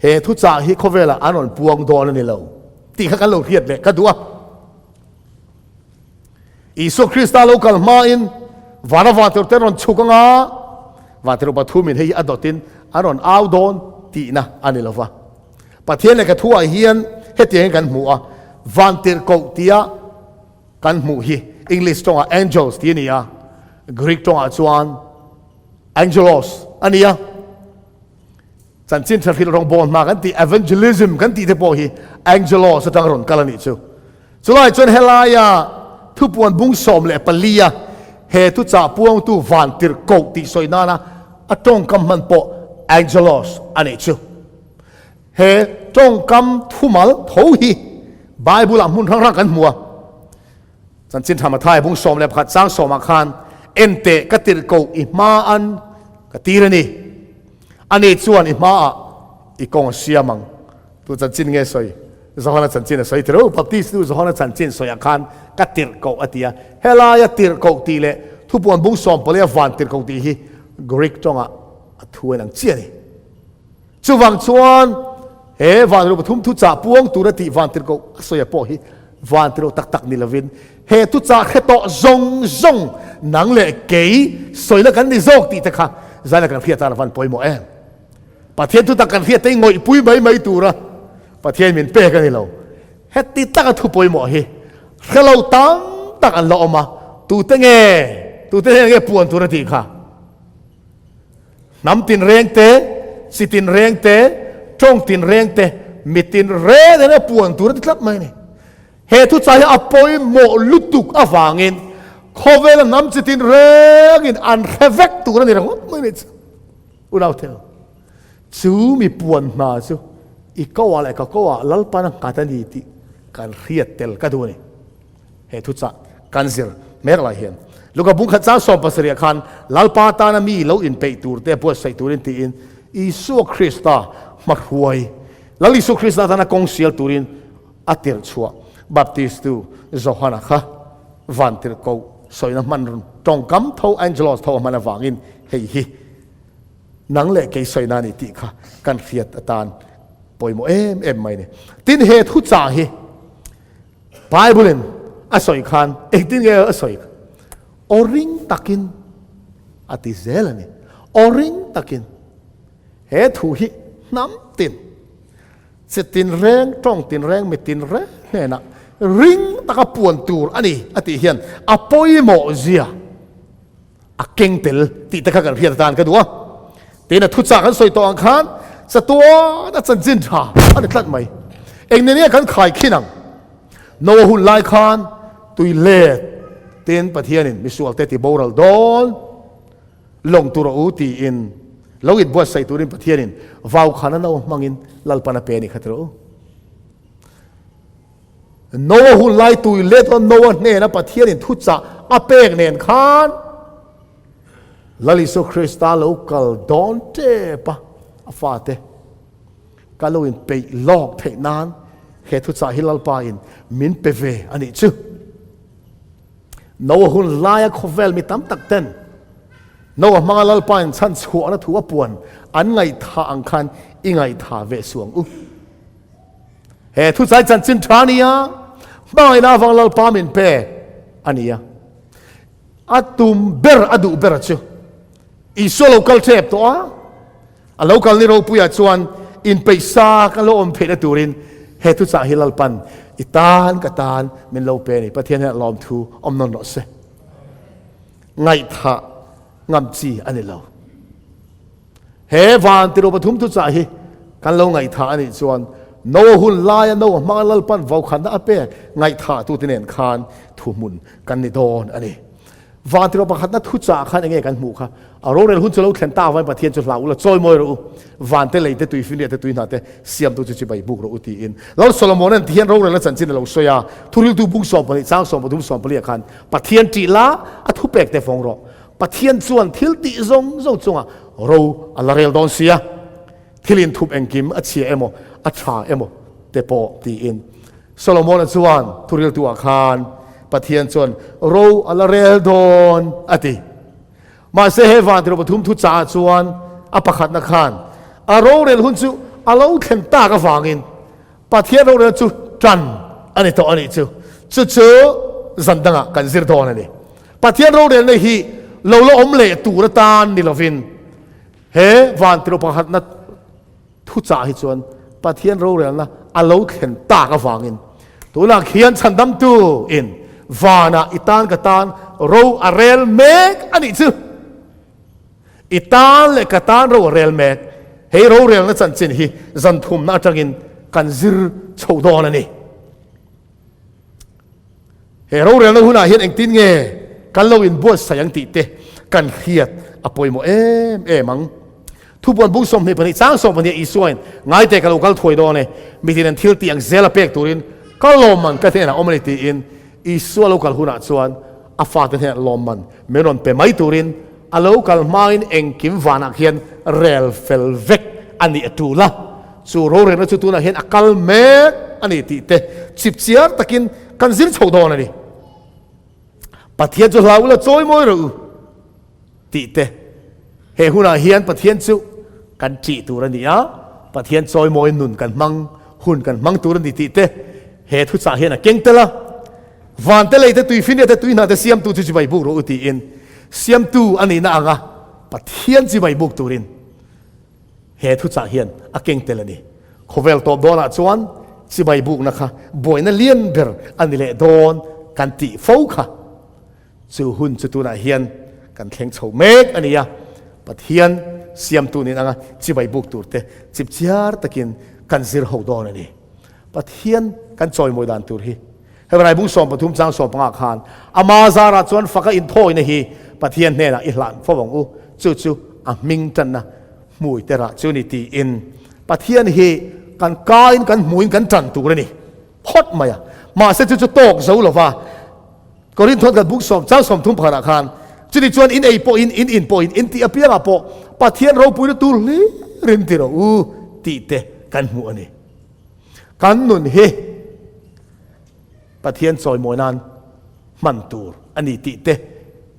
he thu chah hi khawvelah an rawn puang dawn a ni lo tih kha kan lo hriat leh ka duh a. Isua Krista lo kal hmain vana vantirh te rawn chhuk anga vantirh pathumin hei hi a dawtin an rawn au dawn tihna a ni lova. Pathian lehkha thuah hian hetiangin kan hmu a, vantirhkoh tia kan hmuh hi English tawngah angels tih a ni a, Greek tawngah chuan angelos a ni a. Chanchin tha hrilh rawngbâwl hna kan tih evangelism kan tih te pawh hi angelos atanga rawn kal a nih chu. Chulai chuan helaia thupuan bung 14 a he thuchah puangtu vantirhkoh tih sawi nana a tawngkam hman pawh angelos a nih chu. He tawngkam thumal tho hi Bible ah hmun hrang hrang kan hmu a. Chanchin tha Mathai bung 11 chang 10 ah khan enteh ka tirhkoh i hma an ka tir a ni. Ani chuan i hmaah i kawng a siam ang. Tu chanchin nge sawi? Johana chanchin a sawi tirh. Baptist nu Johana chanchin sawiah khan ka tirhkoh a ti a. Helaia tirhkoh tih leh thupuan bung 14 a van tirhkoh tih hi Greek tawngah a thu en ang chiah a ni. Chuvang chuan he van ru pathum thuchah puang tura tih van tirhkoh a sawi a pawh hi van tirhkoh tak tak ni lovin he thuchah hre tawh zawng zawng nang leh kei sawina kan ni zawk tih te kha zaina kan hriat tan a van pawimawh em. Pathian thutak kan hriat te hi ngawihpui mai mai tura Pathian min pek a ni lo. Heti taka thu pawimawh hi hre lo tam tak an la awm a, tute nge tute hnenah nge puan tur a tih kha? Hnam tinreng te, chi tinreng te, tawng tinreng te, mi tinreng hnenah puan tur a ti tlat mai a ni. He thuchah hi a pawimawh lutuk avangin khawvela hnam chi tinrengin an hre vek tur a ni ringawt mai a ni chu. Unau theu, chu mi puan hna chu i koah leh ka koah Lalpan a nghat a ni tih kan hriat tel ka duh a ni. He thuchah kan zir mek lai hian. Luka bung khat chang 17 ah khan Lalpa tana mi lo inpeih tur te buatsaih turin tiin Isua Krista hmahruai Lal Isua Krista tana kawng sial turin a tirh chhuah Baptistu Johana kha vantirhkoh sawina hman tawngkam tho angelos tho a hman avangin hei hi nang leh kei sawina a ni tih kha kan hriat atan pawimawh em em mai a ni. Tin he thuchah hi Bible in a sawi khan engtin nge a sawi? Aw ring takin a ti zel a ni. Aw ring takin he thu hi hnam tin, chi tin reng, tawng tin reng, mi tin reng hnenah ring taka puan tur a ni a tih hian a pawimawh zia a keng tel tih te kha kan hriat atan ka duh a. Tin a thuchah kan sawi tawh ang khan chatuan a chanchin tha a ni tlat mai. Eng nen nge kan khai khin ang? Noah hun lai khan tui let tin Pathianin misualte ti boral dawn lawng tur a u tiin lo inbuatsaih turin Pathianin vau khan a no hmangin Lalpan a pe a ni kha tiraw u. Noah hun lai tui let a Noah hnena Pathianin thuchah a pek nen khan Lal Isua Krista lo kal dawn tep a, a fate ka lo inpeih lawk theih nan he thuchah hi Lalpa in min pe ve a nih chu. Noah hun laia khawvel mi tam tak ten Noah hmanga Lalpa in chhan chhuahna thu a puan an ngaihthah ang khan i ngaihthah ve suh ang u. He thuchai chanchin tha a ni a, hmangaihna avang Lalpa min pek a ni a. A tum ber, a duh ber chu Isua lo kal tep tawh a, a lo kal ni ropuiah chuan inpeih sa ka lo awm theihna turin he thuchah hi Lalpan i tan ka tan min lo pe a ni. Pathian hian lawmthu awm nawn rawh se. Ngaihthah ngam chi a ni lo. He van tiro pathum thuchah hi kan lo ngaihthah a nih chuan Noa hun laia Noa hmanga Lalpan vokhatna a pek ngaihthah tute nen khan thuhmun kan ni dawn a ni. Van tiro pakhatna thuchah khan enge kan hmuh kha? A rorel hun chu lo thlen tak avangin Pathian chu hlau ula chawi mawi rawh u, van te lei te tui finriah te tui hna te siamtu chu chibai buk rawh u tiin Lal Solomona'n tihian rorelna chanchin a lo sawi a, thuriltu bung 12 chang 13 14 ah khan Pathian ṭih la a thupek te fawng rawh. Pathian chuan thil tih zawng zawng chungah ro a la rel dawn sia, thil inthup engkim a chhia emaw a tha emaw te pawh tiin. Solomon-a chuan thuriltuah khan Pathian chuan ro a la rel dawn a ti. Mahse he vantirh pathum thu chaah chuan a pakhatna khan a rorel hun chu a lo thlen tak avangin Pathian rorel chu tan a ni tawh a nih chu. Chu chu zan dangah kan zir dawn a ni. Pathian rorelna hi lo la awm leh tur atan ni lovin he vantirh pakhatna thuchah hi chuan Pathian rorelna a lo thlen tak avangin tunah khian chhandamtu in vanah i tan ka tan ro a rel mek a nih chu. I tan leh ka tan ro a rel mek. Hei rorelna chanchin hi zan thumna atangin kan zir chho dawn a ni. He rorelna hunah hian engtin nge kan lo inbuatsaih ang tih te kan hriat a pawimawh em em ang. Thupuan bung 22 chang 12 Isuain ngaite ka lo kal thuai dawn e, mitin an thil tih ang zel a pek turin ka lawmman ka hnenah awm a ni tiin Isua lo kal hunah chuan a fate hnenah lawmman min rawn pe mai turin a lo kal hmain engkim vanah khian rel fel vek a nih a tul a, chu rorelna chu tunah hian a kal mek a ni tih te chipchiar takin kan zir chho dawn a ni. Pathian chu hlau ula chawi mawi rawh u tih te he hunah hian Pathian chu kan ṭih tur a ni a, Pathian chawi mawi nun kan hmang hun kan hmang tur a ni tih te he thuchah hian a keng tel a. Vante lei te tui finia te tui hna te siamtu chu chibai buk rawh u tiin siamtu a nihna anga Pathian chibai buk turin he thuchah hian a keng tel a ni. Khawvel tawp dawnah chuan chibai bukna kha buaina lian ber a ni leh dawn kan tih fo kha chu hun chu tunah hian kan thleng chho mek a ni a. Pathian siamtu nin anga chibai buk tur te chipchiar takin kan zir ho dawn a ni. Pathian kan chawimawi dan tur hi Hebrai bung 13 chang 15 khan ama zarah chuan faka inthawina hi Pathian hnenah i hlan fo ang u, chu chu a hming tanna hmui te rah chu ni tiin Pathian hi kan kain kan hmuin kan tan tur a ni phawt mai a. Mahse chu chu tawk zo lova. Korinthon kan bung sawm chang 30 pakhatah khan chuni chuan in ei pawhin in in pawhin in tih apiangah pawh Pathian ropuina tur hlirin ti rawh u tih te kan hmuh a ni. Kan nun hi Pathian chawimawi nan hman tur a ni tih te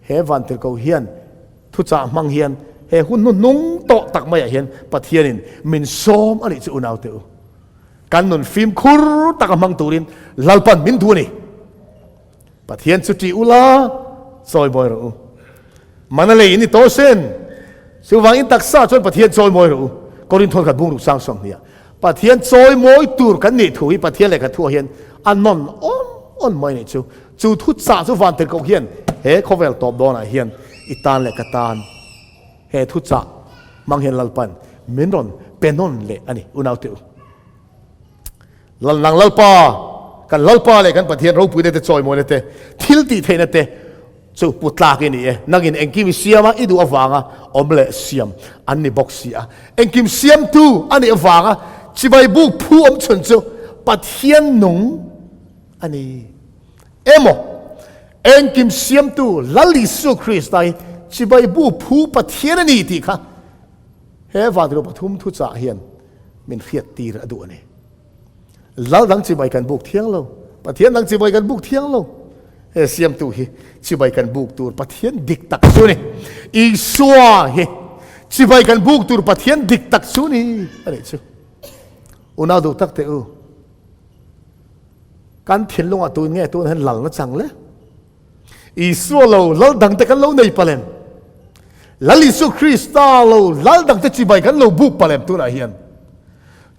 he vantirhkoh hian thuchah hmang hian he hun hnuhnung tawh tak maiah hian Pathianin min sawm a nih chu unaute u. Kan nun fimkhur taka hmang turin Lalpan min duh a ni. Pathian chu ṭih ula, chawimawi rawh u. Mana lei in i tawh sin. Chuvangin taksa chuan Pathian chawimawi rawh u. Korinthon khat bungruk sang 20 ah Pathian chawimawi tur kan nih thu hi Pathian lehkha thuah hian a nawn awn awn mai nih chu. Chu thu chah chu vantirhkoh hian he khawvel tawp dawnah hian i tan leh ka tan he thu chah hmang hian Lalpan min rawn pe nawn leh a ni unaute u. Lal nang Lalpa, kan Lalpa leh kan Pathian ropuina te chawimawina te, thil tih theihna te chu pu tlak i ni e. Nangin engkim i siam a, i duh avanga awm leh siam an ni bawk si a. Engkim siamtu a nih avanga chibai buk phu awm chhun chu Pathian nung a ni. Emaw, engkim siamtu Lal Isua Krista hi chibai buk phu Pathian a ni tih kha he vantirhkoh pathum thuchah hian min hriat tir a duh a ni. Lal dang chibai kan buk thiang lo, Pathian dang chibai kan buk thiang lo. He siamtu hi chibai kan buk tur Pathian dik tak chu ni. Isua hi chibai kan buk tur Pathian dik tak chu ni a nih chu. Unau duh tak te u. Kan thinlungah tun nge tun hian lal na chang le. Isua lo lal dangte kan lo nei palem. Lal Isu Krista lo lal dangte chibai kan lo buk palem tunah hian.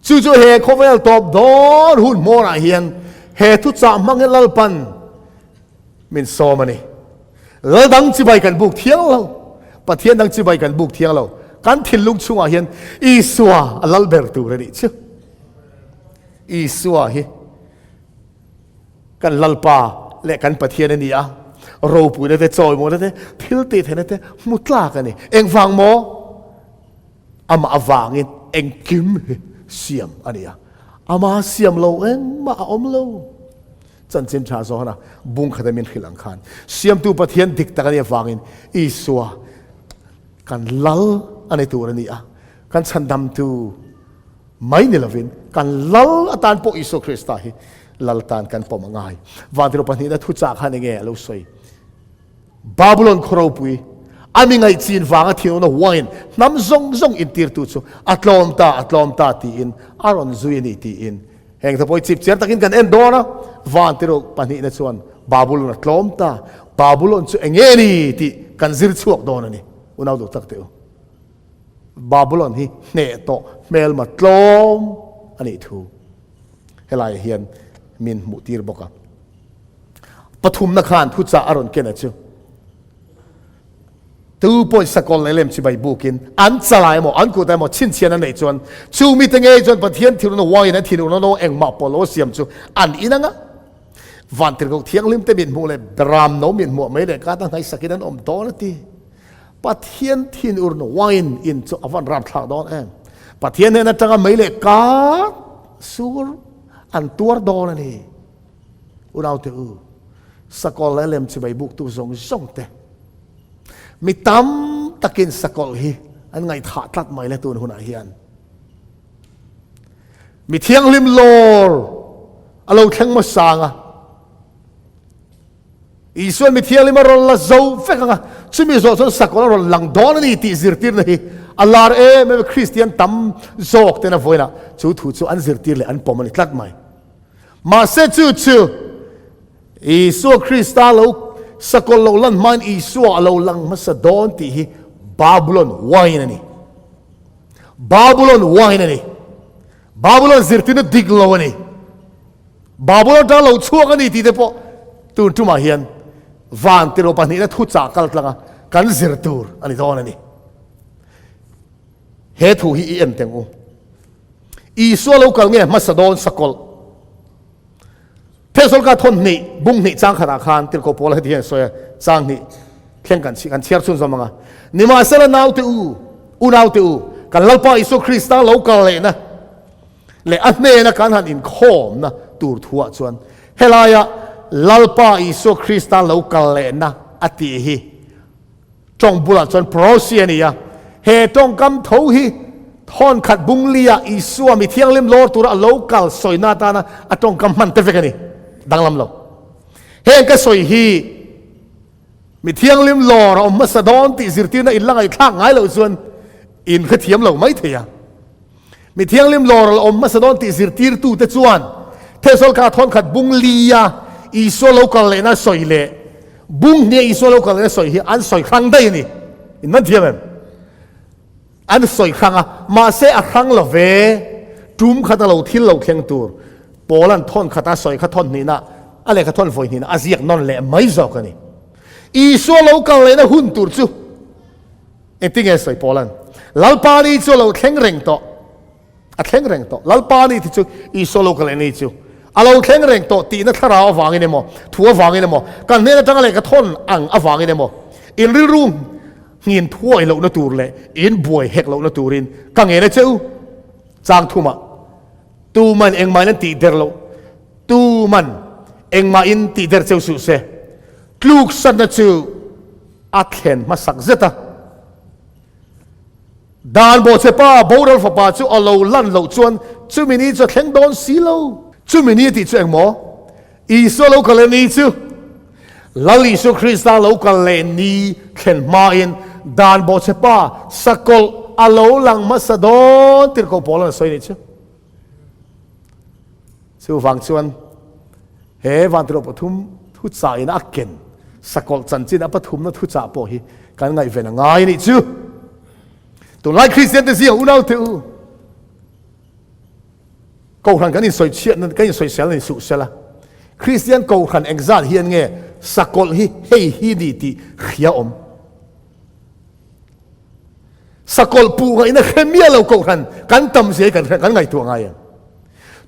Chu chu he khawvel tawp dawn hun hmawrah hian he thuchah hmang hi Lalpan min sawm a ni. Lal dang chibai kan buk thiang lo. Pathian dang chibai kan buk thiang lo. Kan thinlung chungah hian Isua a lal ber tur a nih chu. Isua hi Kan Lalpa leh kan Pathian a ni a, ropuina te, chawimawina te, thil tih theihna te hmu tlak a ni. Engvang maw? Amah avangin engkim hi siam a ni a, ama siam lo engmah a awm lo. Chanchin tha zawhna bung khata min hrilh ang khan siamtu Pathian dik tak a nih avangin Isua kan Lal a ni tur a ni a, kan chhandamtu Mai ni lovin kan Lal atan pawh Isua Krista hi Lal tan kan pawm a ngai. Vantirh pahnihna thuchah khan enge a lo sawi? Babulon khaw ropui, a mi ngaihchin vanga thinurna wine hnam zawng zawng intirtu chu a tlawm ta, a tlawm ta tiin a rawn zui a ni tiin heng te pawh hi chipchiar takin kan en dawn a. Vantirh pahnihna chuan Babulon a tlawm ta, Babulon chu enge ni tih kan zir chhuak dawn a ni. Unau duh tak teh u. Babulon hi hneh tawh hmelma tlawm a nih thu helaiah hian min hmuh tir bawk a. Pathumna khan thuchah a rawn ken a chu. Tu pawhin sakawl leh lem chibai bukin an chalai emaw an kut emaw chhinchhian a neih chuan chu mite ngei chuan Pathian thilna wine an thinurna no engmah pawh lo siam chu an in anga vantirhkoh thianghlim te mit hmuh leh beram no mit hmuah mai leh kata hnaisakin an awm dawn a ti. Pathian thinurna wine in chu a van rapthlak dawn em. Pathian hnen atanga mei leh kar sur an tuar dawn a ni. Unaute u, sakawlh leh lem chibai buktu zawng zawng te, mi tam takin sakawlh hi an ngaihthah tlat mai le tun hunah hian. Mi thianghlim lawr a lo thleng hmasang a. Isuan mi thianghlim a rawn la zo vek ang a, chumi zawh chuan sakawlh a rawn lang dawn a ni tih zirtirna hi a lar em em a, Kristian tam zawk ten a vawiinah chu thu chu an zirtir leh an pawm a ni tlat mai. Mahse chu chu Isua Krista lo sakawlh lo lan hmain Isua a lo lang hmasa dawn tih hi Babulon wine a ni. Babulon wine a ni. Babulon zirtirna dik lo a ni. Babul atang lo chhuak a ni tih te pawh tun tumah hian van tilo pahnihna thuchah kal tlanga kan zir tur a ni dawn a ni. He thu hi i en teng u. Isua lo kal nge hmasa dawn sakawlh. Thesalonika thawn hnih bung hnih chang khatah khan Tirhkoh Paula heti hian sawi a, chang hnih thleng kan kan chhiar chhun zawm ang a. Nimahsela naute u, unaute u, kan Lalpa Isua Krista lo kal lehna leh a hnena kan han inkhawmna tur thuah chuan helaia Lalpa Isua Krista lo kal lehna a tih hi tawng bulah chuan parousia a ni a. He tawngkam tho hi thawnkhat bunglia Isua mi thianghlim lawr tura a lo kal sawina atana a tawngkam hman te vek a ni. Danglam lo. Heng ka sawi hi mi thianghlim lawr a awm hmasa dawn tih zirtirna in la ngaihthlak ngai loh chuan in hrethiam lo mai thei a. Mi thianghlim lawr a la awm hmasa dawn tih zirtirtute chuan Thessalka thawnkhat bung lia Isua lo kal lehna sawi leh bung hnia Isua lo kal lehna sawi hi an sawi hrang daih a ni. In man thiam em? An sawi hrang a, mahse a hrang lo ve. Tum khat a lo thil lo thleng tur Paula'n thawnkhat a sawi kha thawn hnihna a lehkha thawn vawi hnihna a ziak nawn leh mai zawk a ni. Isua lo kal lehna hun tur chu Engtinge sawi Paula'n, Lalpa ni chu a lo thleng reng tawh. A thleng reng tawh. Lalpa ni ti chu Isua lo kal leh ni chu a lo thleng reng tawh tihna thlarau avangin emaw, thu avangin emaw, kan hnen atanga lehkha thawn ang avangin emaw, in rilru nghin thuai lohna tur leh in buai hek lohna turin ka ngen a che u. Chang thumah, Tuman engmahin an tih der loh, tuman engmahin tih der cheu suh se, tluksanna chu a thlen hmasak zet a. Dan bawhchhepa boral fapa chu a lo lan loh chuan chumi ni chu a thleng dawn si lo. Chumi ni a tih chu engmaw? Isua lo kal leh ni chu Lal Isua Krista lo kal leh ni thlen hmain dan bawhchhepa sakawlh a lo lang hmasa dawn tirhkoh Paula'n a sawi a nih chu. Chuvang chuan he vantirhkoh pathum thuchah ina a ken sakawlh chanchin a pathumna thuchah pawh hi kan ngaihven a ngai a nih chu. Tunlai Kristian te zia unau te u, Kohhran kan insawi chhiatna kan insawisel a ni suh sela, Kristian Kohhran engzat hian nge sakawlh hi hei hi ni tih hria awm? Sakawlh puh ngaihna hre miah lo Kohhran kan tam zia hi kan kan ngaihtuah ngai em?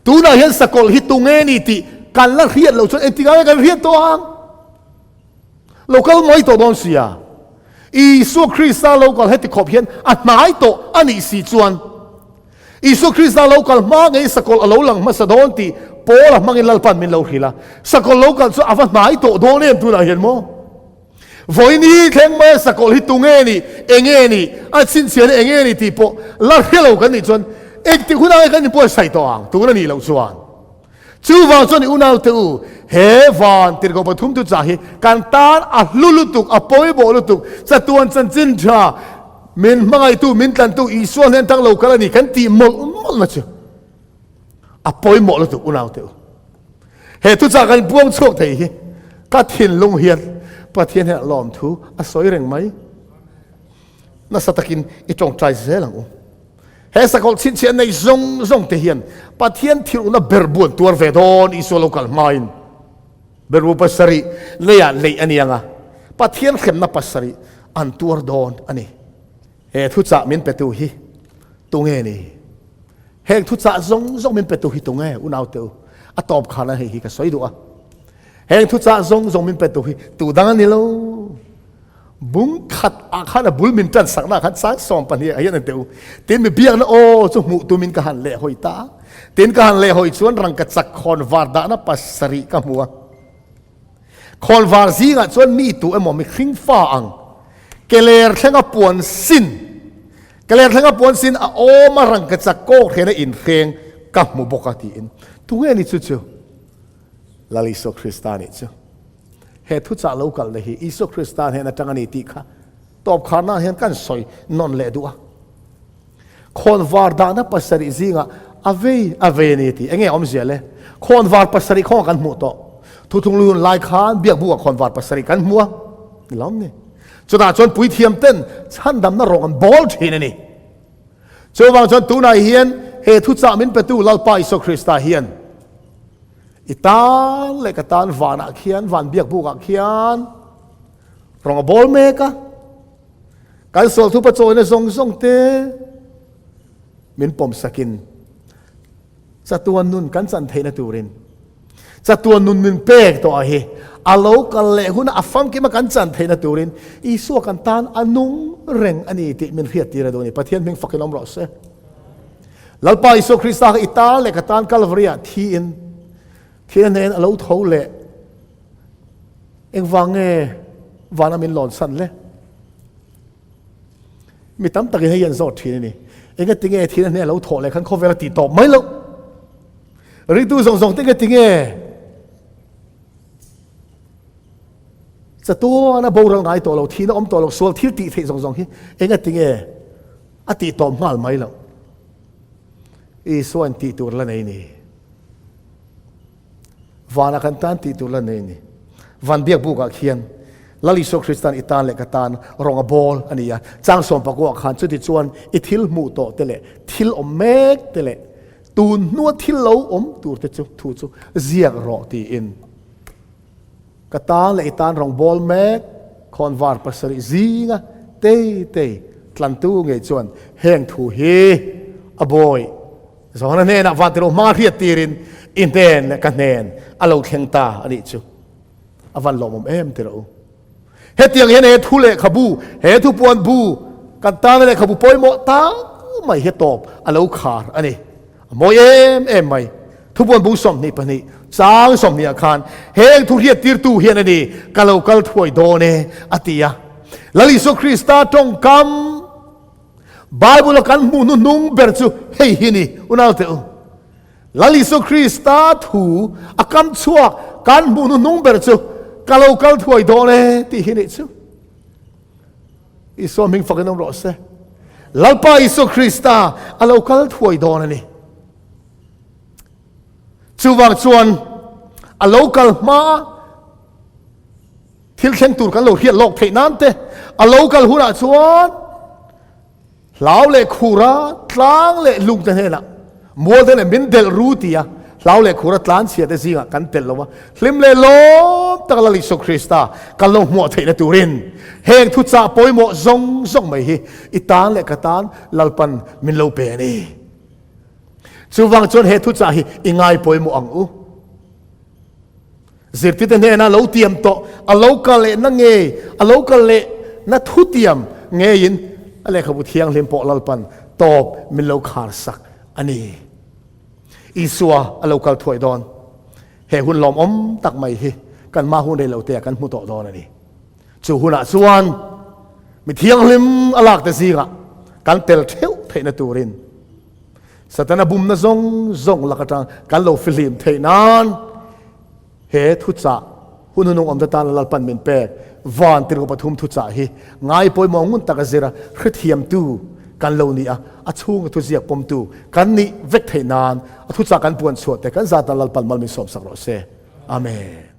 Tunah hian sakawlh hi tunge ni tih kan la hriat loh chuan engtikah nge kan hriat tawh ang? Lo kal mai tawh dawn sia. Isua Krista lo kal heti khawp hian a hnai tawh a nih si chuan Isua Krista lo kal hma ngei sakawlh a lo lang hmasa dawn tih Paula hmangin Lalpan min lo hrilh a. Sakawlh lo kal chu a va hnai tawh dawn em tunah hian maw? Vawiin thleng mai a sakawlh hi tunge nih, enge nih, a chhinchhiah hi enge nih tih pawh la hre lo kan nih chuan engtik hunah nge kan inbuatsaih tawh ang tun a nih loh chuan. Chuvang chuan i unaute u, he van tirhkoh pathum tu chah hi kan tan a hlu lutuk, a pawimawh lutuk, chatuan chanchin tha min hmangaihtu, min tlantu Isua hnen tang lo kal a ni kan tih mawlh mawlhna chu a pawimawh lutuk unaute u. He thuchah kan puang chhuak thei hi ka thinlung hian Pathian hian a lawmthu a sawi reng mai. Nasa takin i tawngtai zel ang u. He sakawlh chhinchhiah nei zawng zawng te hian Pathian thilhna berbu an tuar ve dawn Isua lo kal hmain berbu pasarih leiah leih a ni ang a, Pathian hremna pasarih an tuar dawn a ni. He thuchah min petu hi tunge ni? Heng thuchah zawng zawng min petu hi tunge? Unaute u, a tawp khan a hei hi ka sawi duh a. Heng thuchah zawng zawng min petu hi tu dang a ni lo. Bung khat ah khan a bul min tan sakna khan sang sawm pahnih ah hian an teu. Tin mi biakna aw chu hmuh tumin ka han leh hawi ta. Tin ka han leh hawi chuan rangka chak khawn var dahna pasarih ka hmu a. Khawn var zingah chuan mi tu emaw mihring fa ang keler thlenga puan sin keler thlenga puan sin a awm a rangka chak kawk hrena inhreng ka hmu bawk a tiin. Tunge ni chu chu? Lal Isua Krista nih chu. He thuchah lo kalna hi Isua Krista hnen atang a ni tih kha tawp kharna hian kan sawi nawn leh duh a. Khawnvar dahna pasarih zingah a vei a vei a ni tih enge awmzia le? Khawnvar pasarih khawnga kan hmuh tawh. Thuthlung lu hun lai khan biakbukah khawnvar pasarih kan hmu a ni lo ni. Chutah chuan puithiam ten chhandamna rawng an bawl thin a ni. Chuvang chuan tunah hian he thuchah min petu Lalpa Isua Krista hian I tan leh ka tan vanah khian, van biakbukah khian rawng a bawl mek a. Kan sual thupa chawina zawng zawng te min pawm sakin chatuan nun kan chan theihna turin chatuan nun min pek tawh a hi a lo kal leh huna a famkima kan chan theihna turin Isua kan tan a nung reng a ni tih min hriattir a duh a ni. Pathian hming fakin awm rawh se. Lalpa Isua Krista kha i tan leh ka tan Kalvari-ah thiin, thihna hnen a lo tho leh. Engvang nge vana min lawn san le? Mi tam takin hei an zawt thin a ni. Enga tinge thil a hne lo thawh leh khan khawvel a tih tawp mai loh. Ringtu zawng zawng te enga tinge chatuana boral ngai tawh lo, thihna awm tawh lo, sual thil tih theih zawng zawng hi enga tinge a tih tawp nghal mai loh. Isua in tih tur la nei ni. Vana kan tan tih tur la nei ni. Van biak bukah khian Lal Isua Kristan i tan leh ka tan rawng a bawl a ni a. Chang sawm pakua khan chuti chuan i thil hmuh tawh te leh thil awm mek te leh tun hnua thil lo awm tur te chu thu chu ziak rawh tiin ka tan leh i tan rawng bawl mek khawnvar pasarih zinga tei tei tlantu ngei chuan heng thu hi a bawi Johana hnenah vantirh hma hriat tirin i hnen leh ka hnen a lo thleng ta a nih chu. A van lawmawm em ti rawh u. Hetiang hian he thu lehkhabu, he thupuan bu, kan tana lehkhabu pawimawh tak mai hi tawp a lo khar a ni. A mawi em em mai. Thupuan bung 22, chang 20 ah khan heng thu hriat tirtu hian a ni, ka lo kal thuai dawn e a ti a. Lal Isua Krista tawngkam Bible a kan hmuh hnuhnung ber chu hei hi ni, unaute u. Lal Isua Krista thu a kam chhuak kan hmuh hnuhnung ber chu ka lo kal thuai dawn e tih hi nih chu. Isua hming fakin awm rawh se. Lalpa Isua Krista a lo kal thuai dawn a ni. Chuvang chuan a lo kal hma Thil thleng tur kan lo hriat lawk theih nan te a lo kal hunah chuan hlau leh khura tlang leh lung te hnenah mual te leh min delh ru tia hlau leh khura tlan chhia te zingah kan tel lo a, hlim leh lawm tak Lal Isua Krista kan lo hmuah theihna turin heng thuchah pawimawh zawng zawng mai hi i tan leh ka tan Lalpan min lo pe a ni. Chuvang chuan he thuchah hi i ngai pawimawh ang u. Zirtite hnena lo tiam tawh, a lo kal lehna ngei, a lo kal lehna thutiam ngeiin a lehkhabu thianghlim pawh Lalpan tawp min lo khar sak a ni. Isua a lo kal thuai dawn. He hun lawmawm tak mai hi kan hma hun rei lo te ah kan hmu tawh dawn a ni. Chu hunah chuan mi thianghlim a lak te zingah kan tel theuh theihna turin Satana bumna zawng zawng lak atang kan lo fihlim theih nan he thuchah hun hunung awmte tan Lalpan min pek van tirhkoh pathum thuchah hi ngai pawimawh ngun taka zira hrethiamtu kan lo ni a, a chhunga thuziak pawmtu kan nih vek theih nan a thuchah kan puan chhuah te kan zat a Lalpan mal min sawmsak rawh se. Amen.